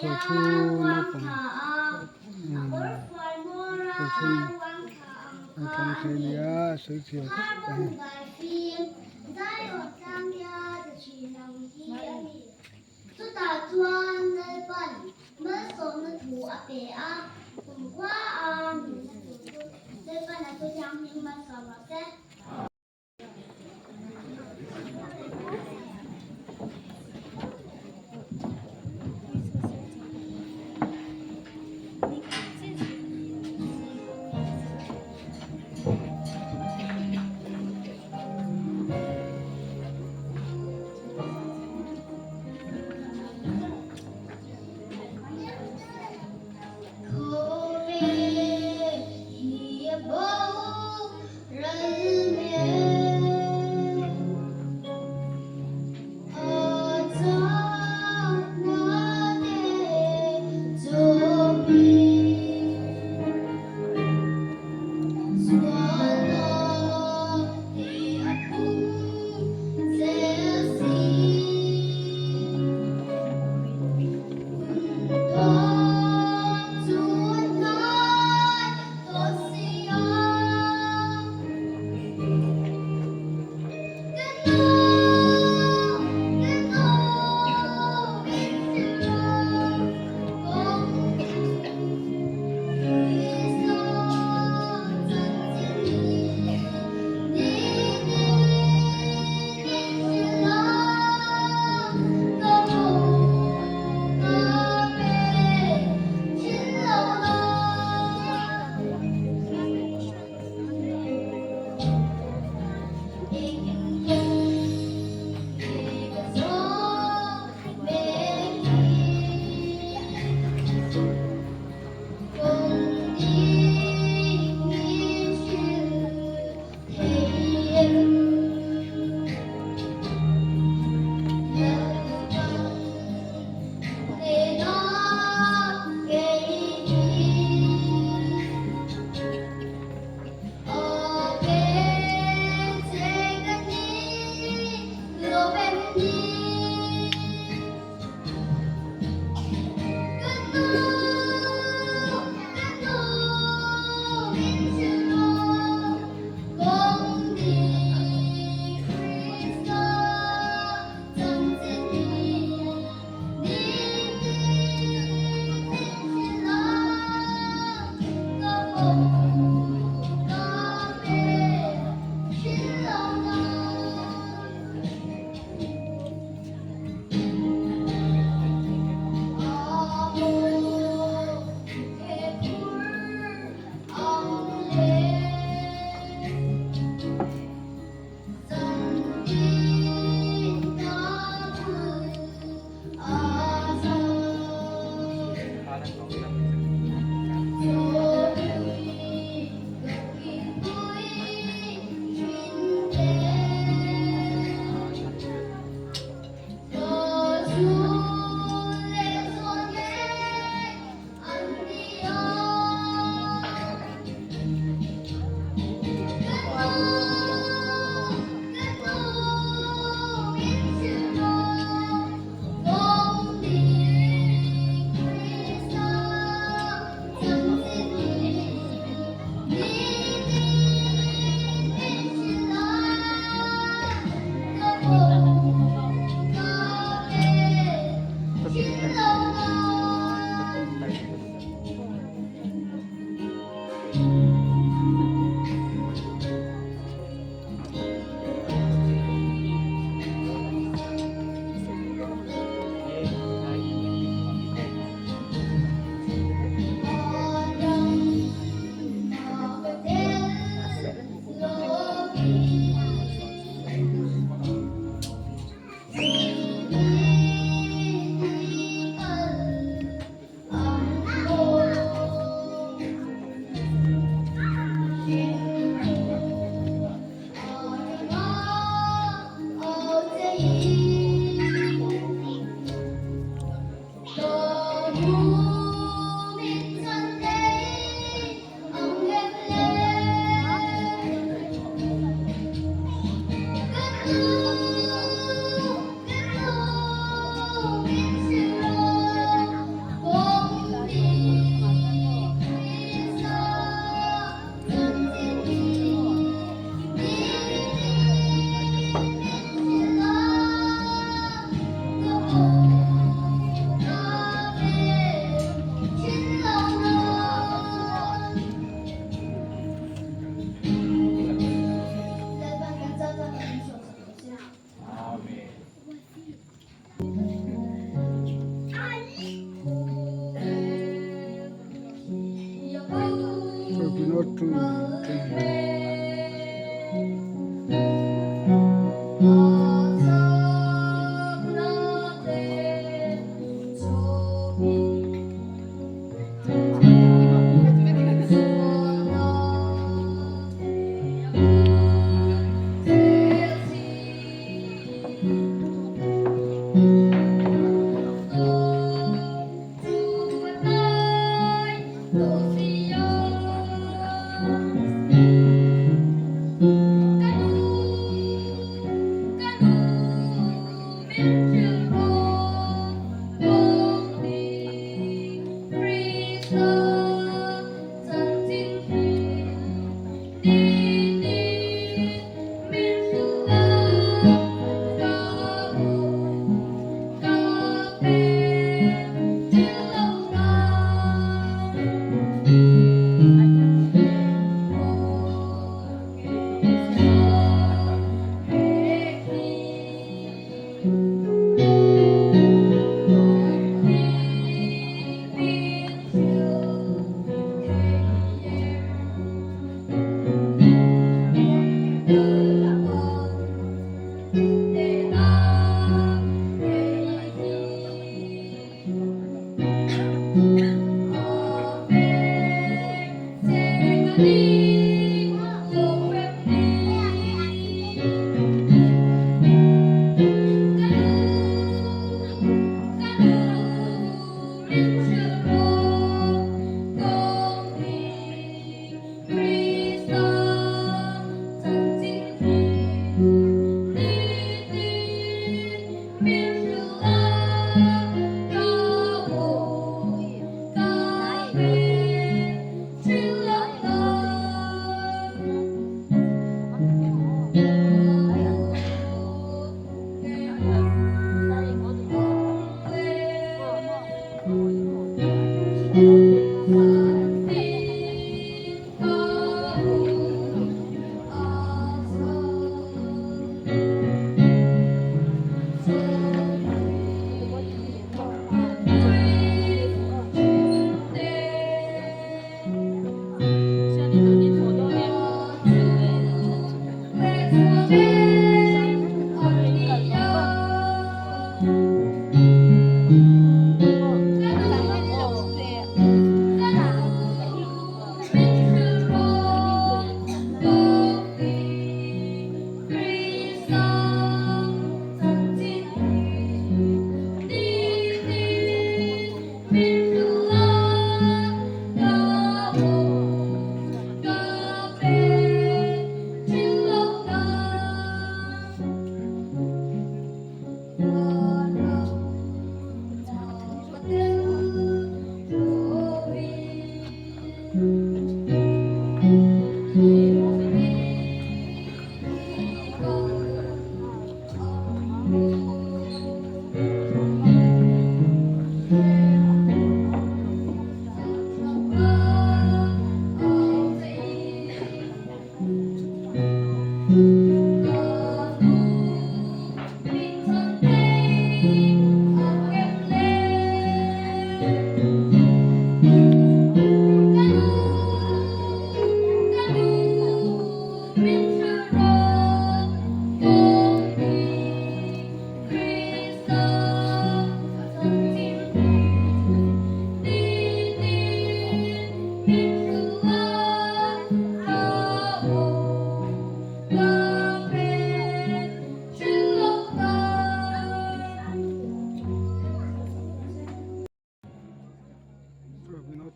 Thualthu naupang thualthu naupang te ania a sawi thiam khawp mai.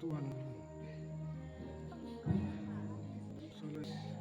one. Sawlai.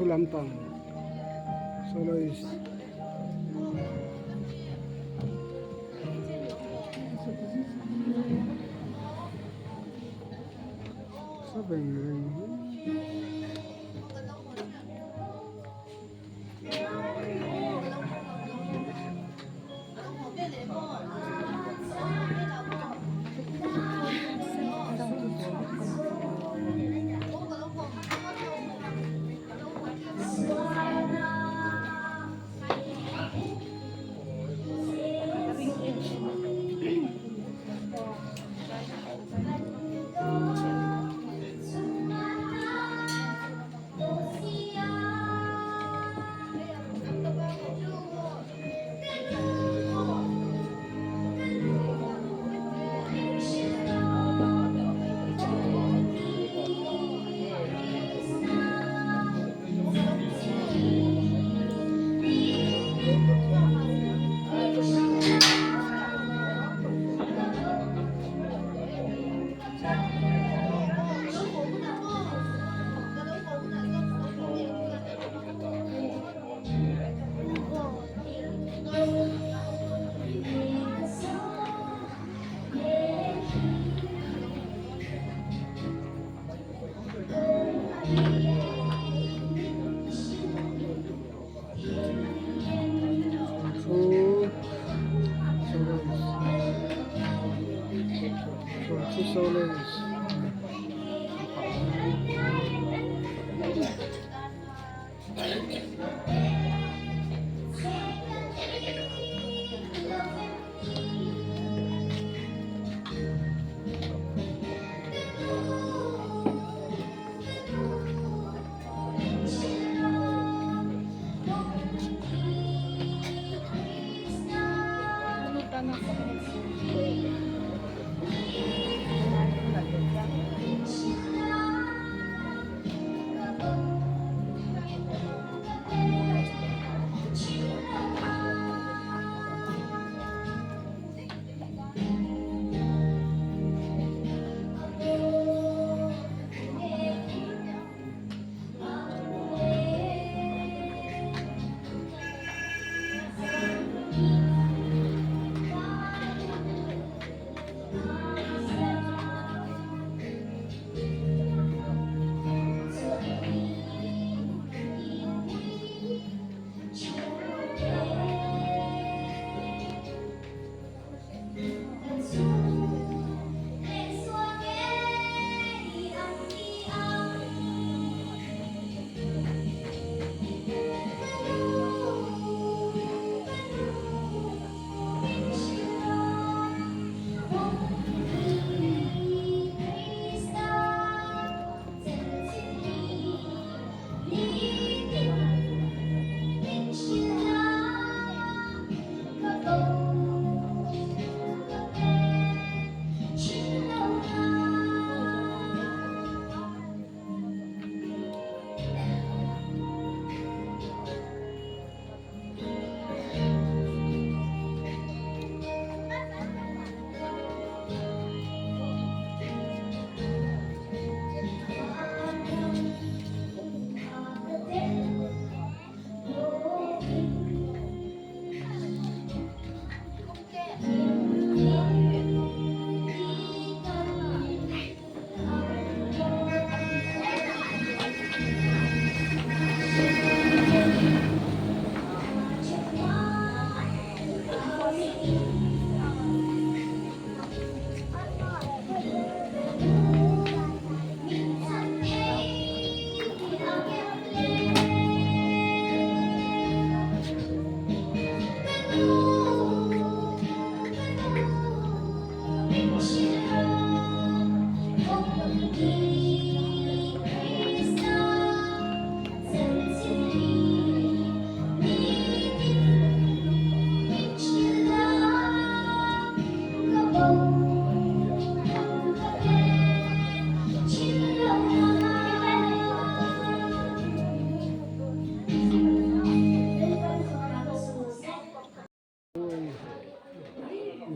lampang soloist. Sa veng reng hi.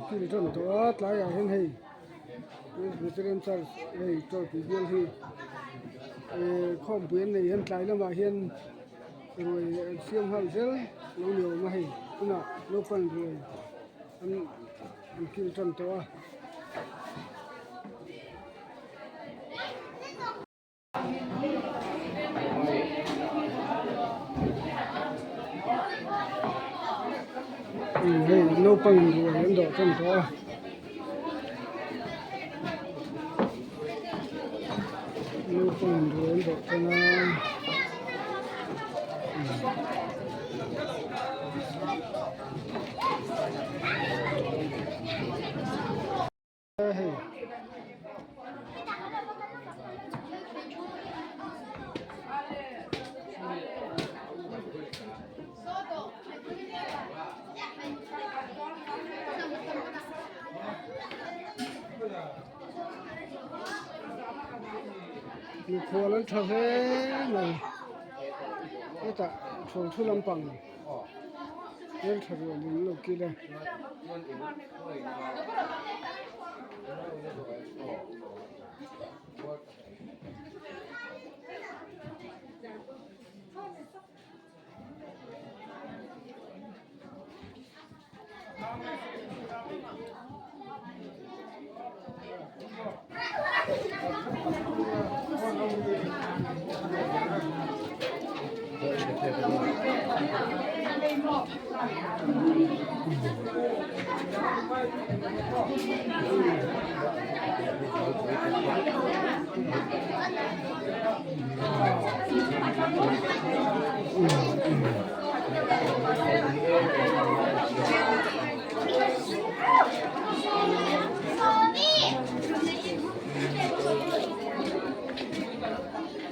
Thil tan tawh a tlaiah hian hei Presbyterian Church hei chawlhpui bial hi eh khawmpui an neih hian tlai lamah hian. Ruai an siam nghal zel lo ni awm a hei tunah naupang ruai an an kil tan tawh a. Hei naupang ruai an dawh tan tawh a. Naupang ruai an dawh tan a. Hei. Mikhual an tha hle mai hetah chhawng thu lampang hmeltha rual in lo kil a.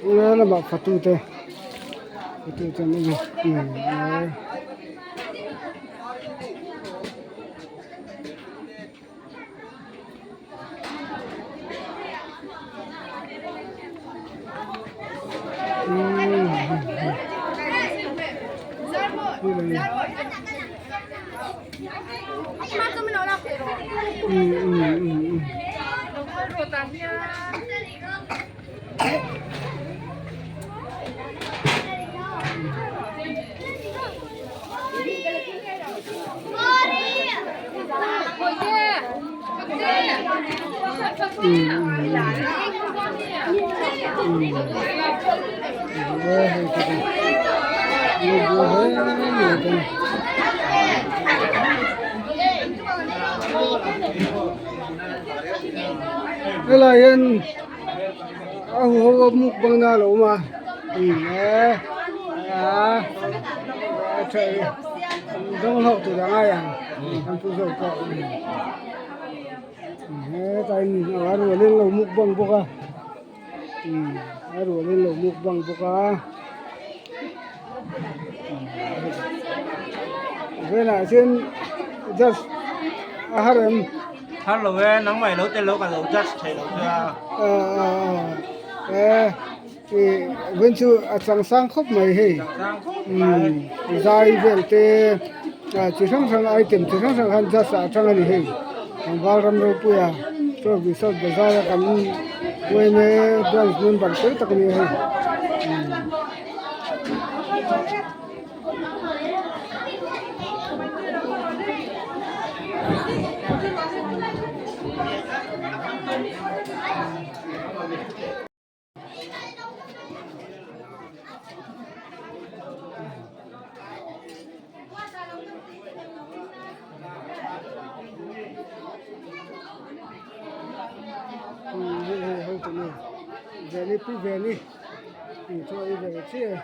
Nga lamah fatute fatute an awm a. Helai hian a huho a mukbang na a lo awm a a tha e dawng hlauh tur a ngai ang kan pu zawk pawh hetlai a rual in lo mukbang bawk a a rual in lo mukbang bawk a velah chuan just a har em. Har lo e nangmah i lo tel lo ka lo judge thei lo che a. E ih chu a chang sang khawp mai hei zai vel te chi hrang hrang item chi hrang hrang khan judge ah atang a ni hei tlangval ram ropuia chaw resort bazar a kan yma branch member fel tak a ni a hei. Veni pu veni chu a ve chiah e.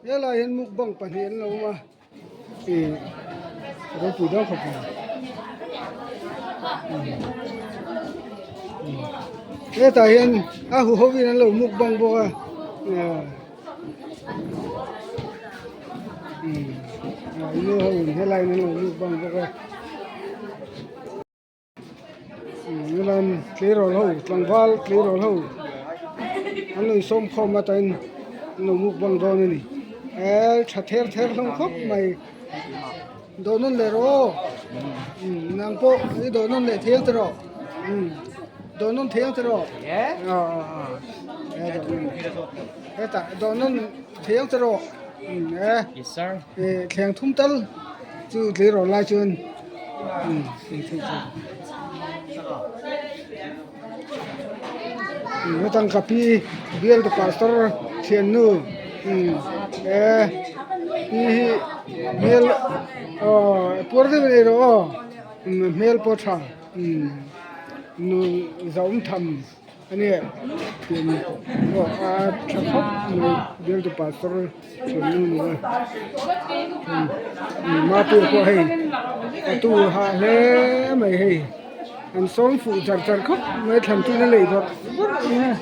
Helai hian mukbang pahnih an lo awm a ih ropui dawn khawp mai hetah hian a huho in an lo mukbang bawk a nu ho in helai in an lo mukbang bawk a. Lam tleirawl ho tlangval tleirawl ho an lo insawm khawm a tain an lo mukbang dawn a ni eh tha ther ther hlawm khawp mai dawh nawn leh rawh aw. Nang pawh i dawh nawn leh thei ang tiraw? Dawh nawn thei ang tiraw? Hetah dawh nawn thei ang tiraw? Thleng thum tal chu tleirawl lai chuan Hetang ka pi bial tu pastor thiannu e pi hi hmel aw puar deuh a nei rawh aw hmel pawh tha nu zahawm tham a nia aw a tha khawp mai bial tu pastor thiannu ni a mapui pawh hei a tu hah hle mai hei. An sawm fuh char char khawp mai thlan chu na lei bawrh bawrh mai a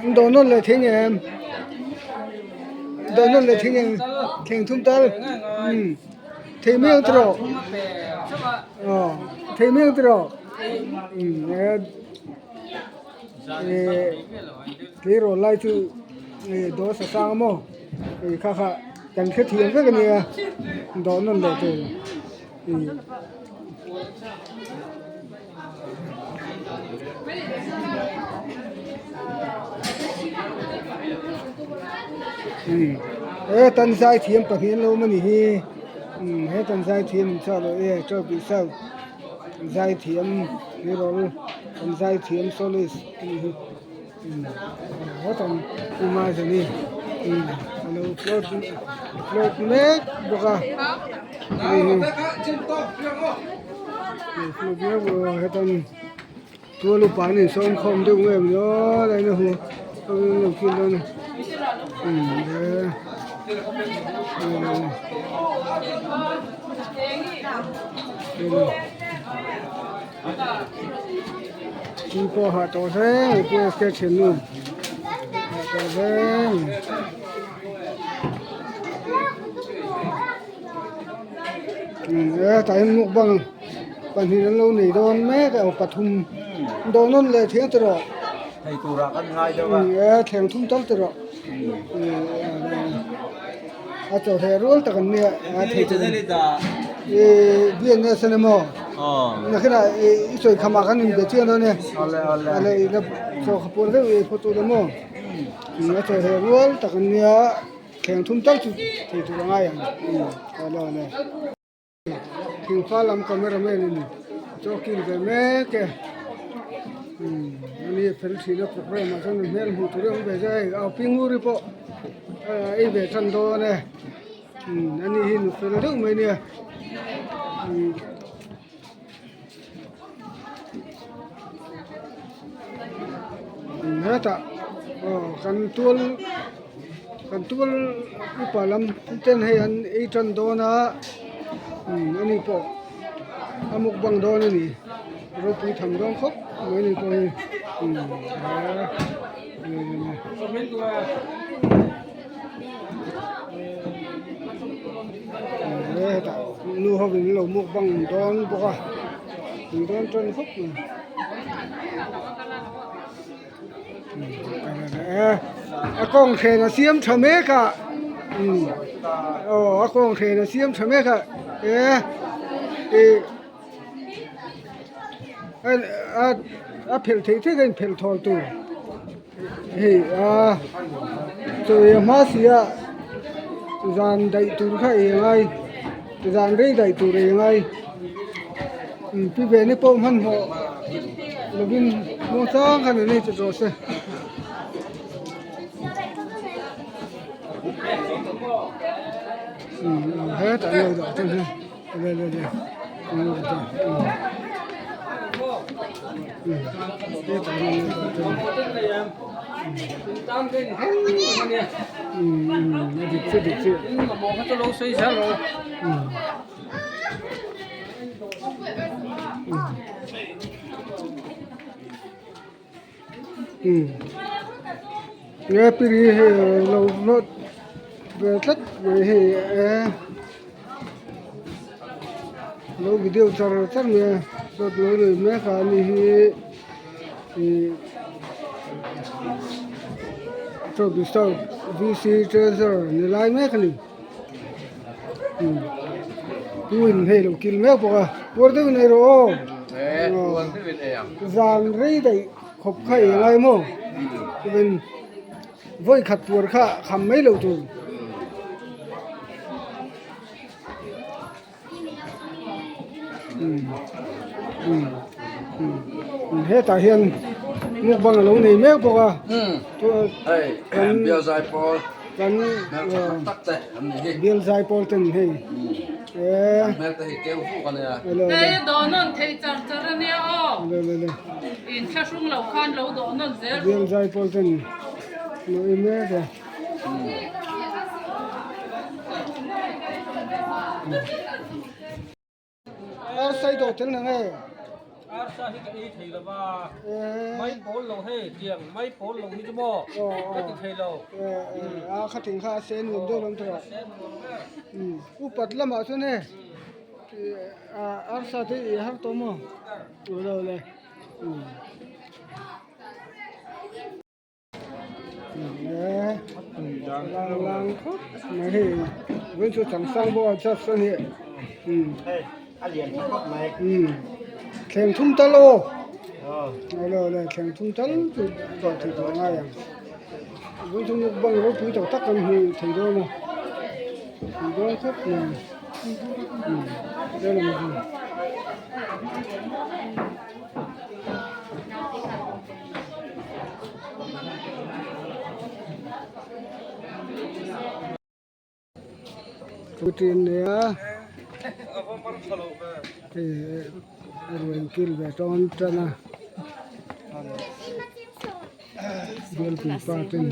umm dawh nawn leh thei em dawh nawn leh thei em thleng thum tal umm thei mai ang tiraw aw thei mai ang tiraw umm eh tleirawl lai chu eh dawr sa sang maw eh kha kha kan hrethiam vek a nia dawh nawn leh tur ih. He tan zai thiam pahnih an lo awm a ni hi he tan zai thiam in chhuah loh e trophy south. Zaithiam tirawl kan zaithiam soloist a nih hi hawt ang Uma Zani a lo float float mek bawk a hei hi float mek bawk a hetan tual upa an insawm khawm deuh nge maw ni lai na hu an lo kil dawn a Chu pawh hah tawh hle mai Pu SK thiannu hah tawh hle mai. E tah hian mukbang pahnih an lo nei dawn mek a pathum dawh nawn leh thiang ti rawh. Thei turah kan ngai deuh a. E thleng thum tal ti rawh. A chaw hleh rual tak an nia a thei chu i BNS a ni maw nakinah i sawi khamah khan in be chiang dawn e a leh i la chaw kha puar deuh i photo la maw a chaw hleh rual tak an nia thleng thum tal chu thei tur a ngai ang awle awle. Thingfa lam camera man in chaw kil ve mek e ani fel thin a programme ah chuan hmel hmuh tur hi a awm ve zeuh a hei au pi nguri pawh ei ve tan dawn e ani hi nu fel deuh mai ania. Hetah aw kan tual kan tual upa lam ten hei an ei tan dawn a ani pawh a mukbang dawn a ni ropui tham dawn khawp mai ani pawh hi hetah nu ho in lo mukbang dawn bawk a tui dawn tan khawp mai a kawng hren a siam tha mek a aw a kawng hren a siam tha mek a e ih a phelh theih theih a inphelh thawl tur. Hei a chawi a hma si a zan daih tur kha ei a ngai zan rei daih tur ei a ngai pi ve ni pawh hmanhmawh lovin muang chang khan an ei che tawh se. Hetah an lo dah chu hi le le le an lo dah hetah an lo dah chu a dik chiah dik chiah nge piri hei lo hlawt ve tlat mai hei e lo video char char mai a hlawt lo nei mek a ani hi ih. Trophy South VC Treasurer ni lai mek a ni. Pu in hei lo kil mek bawk a, puar deuh in ei rawh aw. Zan rei daih khawp kha ei angai maw? Chuan vawi khat puar kha kham mai loh tur. Hetah hian mukbang a lo nei mek bawk a kan kan bial zaipawl ten hei bial zaipawl ten lo ei mek a. Arsa i dawh tel na nge? Arsa hi ka ei thei lo va, mai pawl lo hei tiang mai pawl lo hi chu maw ka ti thei lo. A kha thing kha a sen nuam deuh lam thei a. Upat lamah chuan hei arsa te i har tawh maw? Awle awle. Lang lang khawp mai hei vawiin chu changsang bawk a just a ni thleng thum tal aw awle awle thleng thum tal chu dawh theih tawh a ngai ang vawiin chu mukbang ropui tak tak kan hmu thei dawn a hmu dawn khawp mai tlem ang chu. Putin nia a ruin kil ve tawn tan a bialpui pa ten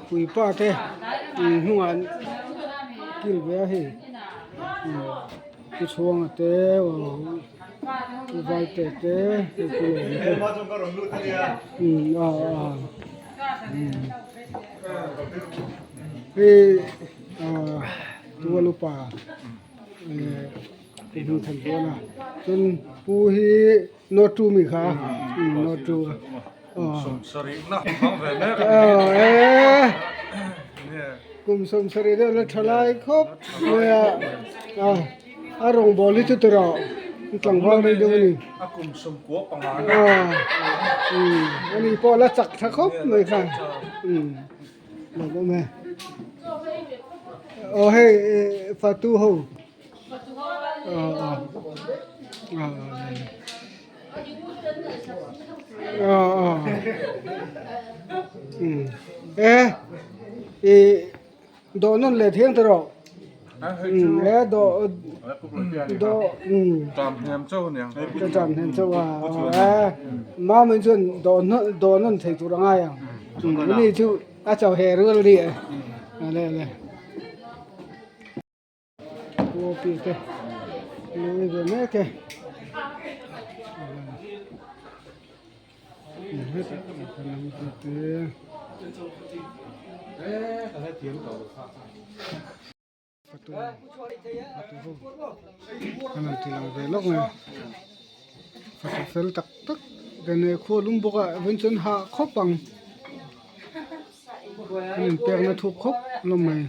Puipa te hnungah kil ve a hei pu chhuanga te pu valte te hei pu lawma te a a hei tual upa eh hnu than dawn a chuan pu hi note mi kha note kum sawmsarih deuh la tha lai khawp mai a a rawngbawl hi chu ti rawh tlangval rei deuh a ni ani pawh la chak tha khawp mai kha lawm awm e aw hei fatu ho e i dawh nawn leh thiang ta rawh e dawh dawh ka cham hnem chauh a e mama chuan dawh dawh nawn thei tur a ngai ang ani chu a chau he rual a ni e ale ale. Gopi te lui ve mek e an han ti lang ve lawk mai fatu fel tak tak te nei khual lum bawk a vawiin chuan hah khawp ang an inpekna thuk khawp hlawm mai.